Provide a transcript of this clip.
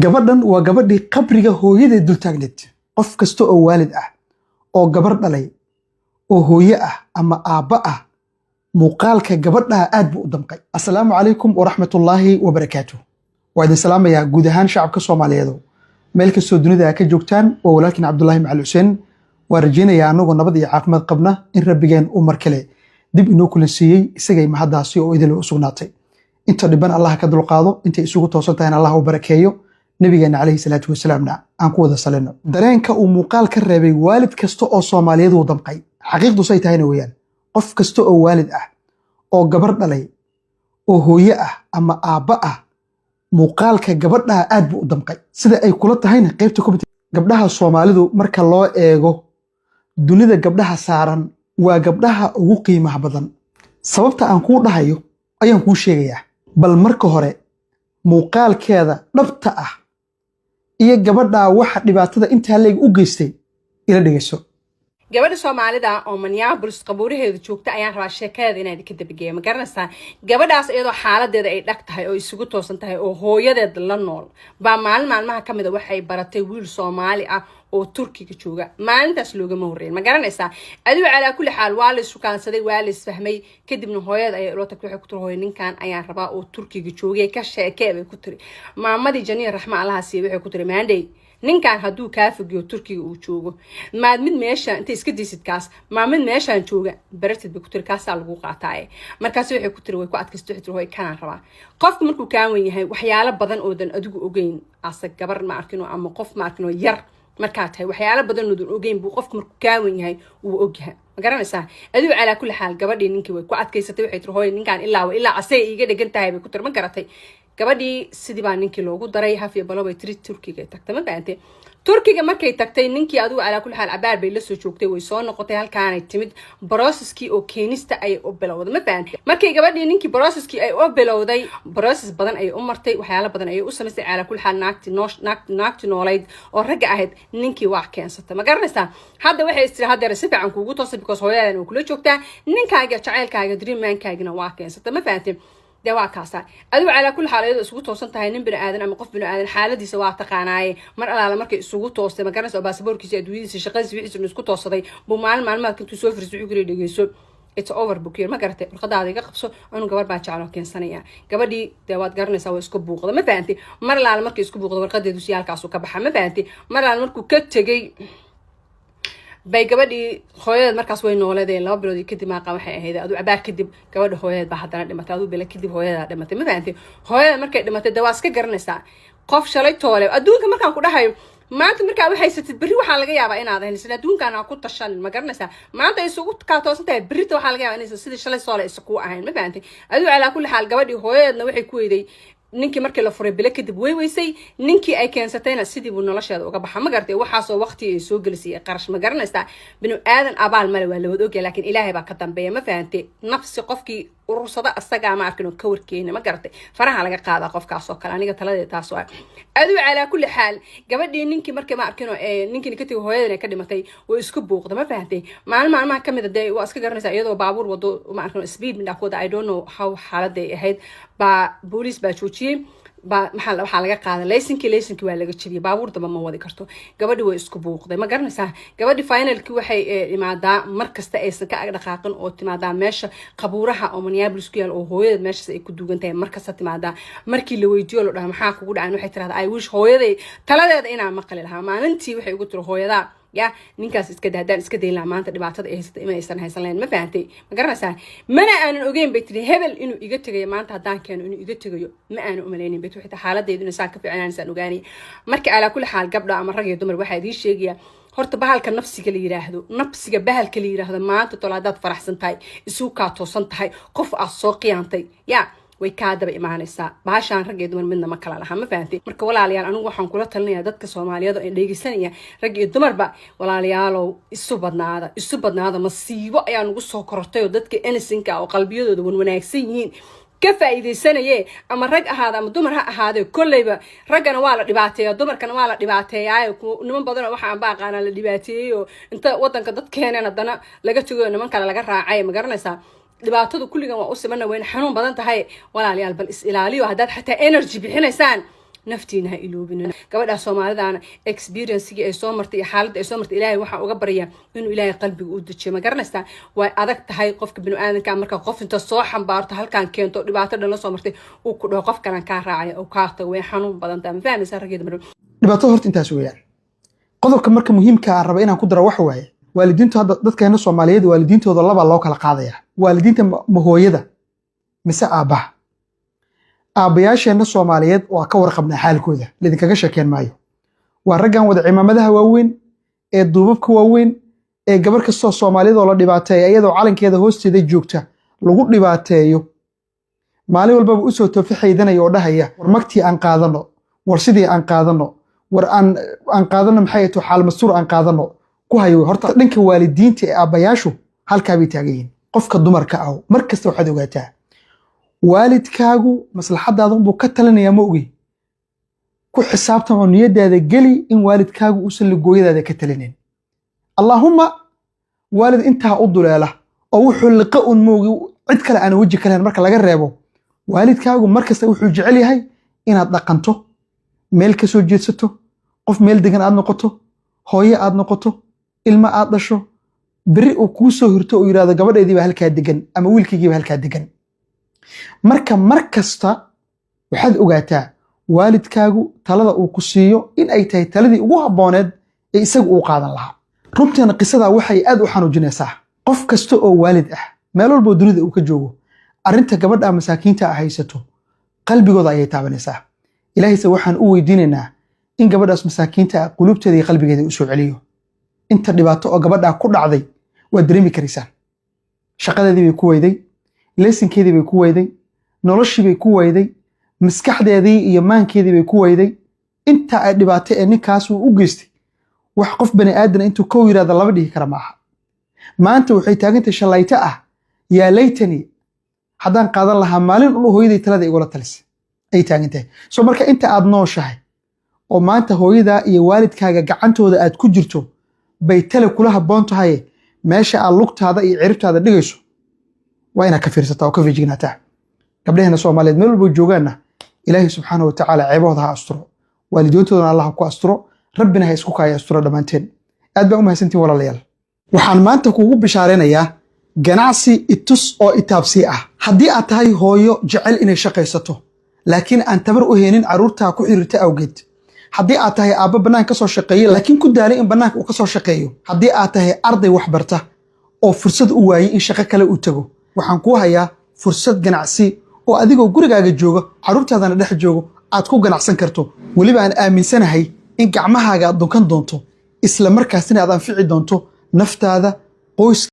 Gabadhan waa gabadhii qabriga hooyadeed dul taagneed. Qof kasta oo waalid ah oo gabar dhalay oo hooye ah ama aabba ah, muuqaalka gabadhaa aad buu u damqay. Assalaamu calaykum waraxmatullaahi wabarakaatuh. Waa idin salaamayaa guud ahaan shacabka Soomaaliyeedo meel kastoo dunida ka joogtaan. Waa walaalkiin Cabdulaahi Macali Xuseen. Waan rajaynayaa anagoo nabad iyo caafimaad qabna in Rabbigeen uu mar kale dib inoo kulansiiyey. Isagay mahaddaasi oo idil u sugnaatay. Inta dhiban Allah ka dulqaado, intay isugu toosan tahayna Allah u barakeeyo. Nabigeena calayhi salaatu wasalaamna aan ku wada salino. Dareenka uu muuqaal ka reebay waalid kasta oo Soomaaliyeed uu damqay, xaqiiqdu say tahayna weeyaan, qof kasta oo waalid ah oo gabar dhalay oo hooye ah ama aabba ah, muuqaalka gabadhaa aad buu u damqay. Sida ay kula tahayna qaybta comment. Gabdhaha Soomaalidu marka loo eego dunida gabdhaha saaran, waa gabdhaha ugu qiimaha badan. Sababta aan kuu dhahayo ayaan kuu sheegayaa. Bal marka hore muuqaalkeeda dhabta ah iyo gabadhaa waxa dhibaatada intaa leeg u geystay ila dhegeyso. Gabadha Soomaalida oo Minneapolis qabuuraheeda joogta ayaan rabaa sheekadeeda inaan idinka dabageeyo. Ma garanaysaa? Gabadhaas iyadoo xaaladeeda ay dhag tahay oo isugu toosan tahay oo hooyadeed la nool baa maalin maalmaha ka mid a waxay baratay wiil Soomaali ah oo Turkiga jooga. Maalintaas loogama horreyn. Ma garanaysaa? Adigu calaa kulli xaal waa la ishukaansaday, waa la isfahmay. Kadibna hooyada ayay ula tagtay. Waxay ku tiri, "Hooyo, ninkan ayaan rabaa oo Turkiga joogay, ka sheekee," bay ku tiri. Maamadii janiya raxma Allaha siiya waxay ku tiri, "Maandhay, ninkan hadduu kaa fogiyo Turkiga uu joogo, maad mid meesha inta iska diisid kaas, maa mid meeshaan jooga baratid?" bay ku tiri. "Kaasaa lagu qaataaye." Markaas waxay ku tiri, way ku adkaystay, waxay tiri, "Hooy, kanaan rabaa." Qofku markuu kaa wen yahay, waxyaalo badan oodan adigu ogeyn ase gabar ma arkino ama qof ma arkino yar markaa tahay, waxyaalo badan oodan ogeyn buu qofku markuu kaa wen yahay wuu ogyahay. Ma garanaysaa? Adigu calaa kulli xaal gabadhii ninkii way ku adkaysatay. Waxay tiri, "Hooy, ninkaan ilaa ilaa asay iiga dhegan tahay," bay ku tiri. Ma garatay? Gabadhii sidii baa ninkii loogu daray. Hafiya balo bay tiri, Turkiga tagtay. Ma fahantay? Turkiga markay tagtay ninkii, adigu calaa kulli xaal cabaar bay lasoo joogtay, way soo noqotay, halkaanay timid. Processkii oo keenista ayay u bilowday. Ma fahantay? Markay gabadhii ninkii processkii ay u bilowday, process badan ayay u martay, waxyaalo badan ayay u samaysay. Calaa kulli xaal naagti noo naagti noolayd oo ragga ahayd ninkii waa keensatay. Ma garanaysaa? Hadda waxay istiri, haddeer si fiican kuugu toosay, because hooyadan oo kula joogtaa, ninkaaga jaceylkaaga, dreammaankaagina waa keensatay. Ma fahantay? Dee waa kaasa. Adigu calaa kulli xaal iyadoo isugu toosan tahay, nin bini aadan ama qof bini aadan xaaladiisa waa taqaanaaye, mar alaala markay isugu toostay, ma garanaysa, oo baasaboorkiisa, adduunyadiisa, shaqadiisa, wixiisa isku toosaday, buu maalin maalmaadka intuu soo firsay wuxuu kuri, "Dhegeyso, it's over bukir. Ma garatay? Warqadaada iga qabso, anu gabar baa jecloo keensanaya." Gabadhii dee waad garanaysaa, waa isku buuqda. Ma fahantay? Mar alaala markay isku buuqda, warqadeedu si halkaasu ka baxa. Ma fahantay? Mar alaala markuu ka tegay bay gabadhii hooyadeed markaas way nooleedeen 2 bilood kadib maaqa waxay ahayd. Aduu cabaar kadib gabadha hooyadeed baa haddana dhimatay. Aduu bilo kadib hooyadaa dhimatay. Ma fahantay? Hooyada markay dhimatay, dee waa iska garanaysaa qof shalay toole adduunka. Markaan ku dhahayo maanta markaa waxaysatid, berri waxaa laga yaabaa inaad haysan. Adduunkan ha ku tashanin. Ma garanaysaa? Maanta ay isugu kaa toosan tahay, berrita waxaa laga yaabaa inaysan sidii shalay soole isa kuu ahayn. Ma fahantay? Aduu calaa kulli xaal gabadhii hooyadeedna waxay ku weyday ninkii markii la furay bilo kadib way weysay. Ninkii ay keensatayna sidii buu nolosheeda uga baxa. Ma garatay? Waxaasoo waqti ay soo gelisay iyo qarash. Ma garanaysaa? Binu aadan abaal male, waa lawada ogyahay, laakiin Ilaahay baa ka dambeeya. Ma fahantay? Nafsi qofkii urursada asagaa ma arkin oo ka warkeena. Ma garatay? Faraha laga qaadaa qofkaas oo kale. Aniga taladeeda taas oo ah. Aduu calaa kulli xaal gabadhii ninkii markii ma arkin oo ninkii ka tegay, hooyadan ka dhimatay, way isku buuqda. Ma fahantay? Maalin maalmaha kamid a, dee waa iska garanaysaa, iyadoo baabuur wado, ma arkin, speed midhaa ku wada, I don't know how xaaladay ahayd, baa booliis baa joojiyey. Baa maxaa waxaa laga qaaday laysinkii. Laysinkii waa laga jebiyey, baabuur damba ma wadi karto. Gabadhi way isku buuqday. Ma garanaysaa? Gabadhi finalkii waxay imaadaa mar kasta aysan ka agdhaqaaqin oo timaadaa meesha qabuuraha oo Minneapolis ku yaal oo hooyada meeshaas ay ku duugan tahay. Mar kasta timaadaa. Markii la weydiiyo, la dhaho, "Maxaa kugu dhacan?" waxay tirahdaa, "I wish hooyaday taladeeda inaan maqli lahaa. Maalintii waxay ugu tiri, 'Hooyadaa ya ninkaas iska da,' haddaan iska dayn lahaa, maanta dhibaatada ay haysata ima aysan haysan lahayn." Ma fahantay? Ma garanaysaa? "Mana aanan ogeyn," bay tiri, "hebel inuu iga tegayo. Maanta haddaan keeno inuu iga tegayo ma aanan umalaynin," bay tiri. "Xitaa xaaladaydu inay ka fiicnaanaysaan ogaanay." Marka calaa kulli xaal gabdha ama rag iyo dumar, waxaa idiin sheegayaa horta bahalka nafsiga la yiraahdo, nafsiga bahalka la yiraahdo, maanta tolo haddaad faraxsan tahay, isugu kaa toosan tahay, qof aad soo qiyaantay ya way kaa daba imaanaysaa. Baashaan rag iyo dumar midna ma kala laha. Ma fahantay? Marka walaalayaal, anigu waxaan kula talinayaa dadka Soomaaliyeed oo ay dhegeysanaya, rag iyo dumarba, walaalayaalow, isu badnaada, isu badnaada. Masiibo ayaa nagu soo korortay oo dadka innocentka oo qalbiyadooda wan wanaagsan yihiin ka faa'iidaysanaye, ama rag ahaada ama dumar ha ahaadee. Kolleyba raggana waa la dhibaateeya, dumarkana waa la dhibaateeyaayo. Niman badanoo waxa aan ba aqaanaa la dhibaateeyey oo inta wadanka dad keeneen haddana laga tegayo, niman kale laga raacay. Ma garanaysaa? Dhibaatadu kulligan waa u simana, wayna xanuun badan tahay. Walaalayaal, bal is ilaaliyo. Haddaad xataa energy bixinaysaan, Naftiina ha iloobinin. Gabadha Soomaalidaana experiencegii ay soo martay iyo xaaladda ay soo martay, Ilaahay waxaan uga baryaa inuu Ilaahay qalbiga u dejiyo. Ma garanaysaa? Way adag tahay qofka binu-aadanka marka qof inta soo xambaarto, halkaan keento, dhibaato dhan la soo martay, uu ku dhaho qof kalan kaa raacaya oo kaa tago. Way xanuun badan tahay. Ma fahmaysaa, raggeeda mar? Dhibaatada horta intaas weeyaan. Qodobka marka muhiimka aan raba inaan ku daro waxa waaye, waalidiintu hadda dadkeena Soomaaliyeed waalidiintooda laba loo kala qaadaya. Waalidiinta ma hooyada mise aabbaha? Aabbayaasheenna Soomaaliyeed waa ka warqabnaa xaalkooda, laydinkaga sheekeen maayo. Waa raggan wada cimaamadaha waaweyn ee duubabka waaweyn ee gabar kastoo Soomaaliyad oo la dhibaateeya, iyadoo calankeeda hoosteeda joogta lagu dhibaateeyo, maalin walbaba usoo toofaxaydanaya oo dhahaya, "War magtii aan qaadano, war sidii aan qaadano, war aan qaadano, maxay to xaal mastuur aan qaadano," ku hayo. Horta dhanka waalidiinta ee aabbayaashu halkaa bay taagan yihiin. Qofka dumarka ah, mar kasta waxaad ogaataa waalidkaagu maslaxadaada unbuu ka talinayaa. Ma ogi, ku xisaabtan oo niyadaada geli in waalidkaagu uusan lagooyadaada ka talinin. Allaahumma waalid intaa u duleela oo wuxuu liqa un moogi, cid kale aan weji ka lahayn marka laga reebo, waalidkaagu markasta wuxuu jecel yahay inaad dhaqanto, meel ka soo jeedsato, qof meel degan aad noqoto, hooye aad noqoto, ilmo aad dhasho, berri uu kuu soo hirto oo yidhahdo, "Gabadheydii baa halkaa degan ama wiilkaygii baa halkaa degan." Marka mar kasta waxaad ogaataa waalidkaagu talada uu ku siiyo in ay tahay taladii ugu habbooneed ee isagu uu qaadan lahaa. Runtiina qisadaa waxay aad u xanuujinaysaa qof kasta oo waalid ah, meel walboo dunida uu ka joogo. Arrinta gabadha masaakiinta ah haysato qalbigooda ayay taabanaysaa. Ilaahayse waxaan u weydiinaynaa in gabadhaas masaakiinta ah quluubteeda iyo qalbigeeda u soo celiyo. Inta dhibaato oo gabadhaa ku dhacday waad dareemi karaysaan. Shaqadeedii bay ku weyday, leysinkeedii bay ku weyday, noloshii bay ku weyday, maskaxdeedii iyo maankeedii bay ku weyday. Inta ay dhibaato ee ninkaas uu u geystay, wax qof bani aadana intuu kow yidhahda laba dhihi kara maaha. Maanta waxay taagantahay shallayto ah, "Yaa laytani, haddaan qaadan lahaa maalin ulu hooyaday talada igula talisay," ay taagan tahay. So marka inta aad nooshahay oo maanta hooyadaa iyo waalidkaaga gacantooda aad ku jirto bay tale kula habboon tahay. Meesha aad lugtaada iyo ciribtaada dhigayso waa inaad ka fiirsataa oo ka feejignaataa. Gabdhaheena Soomaaliyeed meel walbo joogaanna, Ilaahay subxaana watacaala ceebahooda ha asturo, waalidiintoodana Allah ku asturo, Rabbina ha isku kaaya asturo dhammaanteen. Aad baa u mahadsantiin, walaalayaal. Waxaan maanta kuugu bishaaraynayaa ganacsi itus oo itaabsii ah. Haddii aad tahay hooyo jecel inay shaqaysato laakiin aan tabar u heenin carruurtaa ku xiriirta awgeed, haddii aad tahay aabbo bannaan ka soo shaqeeya laakiin ku daalay in bannaanka uu ka soo shaqeeyo, haddii aad tahay arday waxbarta oo fursad u waayey in shaqo kale uu tago, waxaan kuu hayaa fursad ganacsi oo adigoo gurigaaga jooga, carruurtaadana dhex joogo, aad ku ganacsan karto. Weliba aan aaminsanahay in gacmahaaga aad dunkan doonto, isla markaasina aad anfici doonto naftaada, qoys.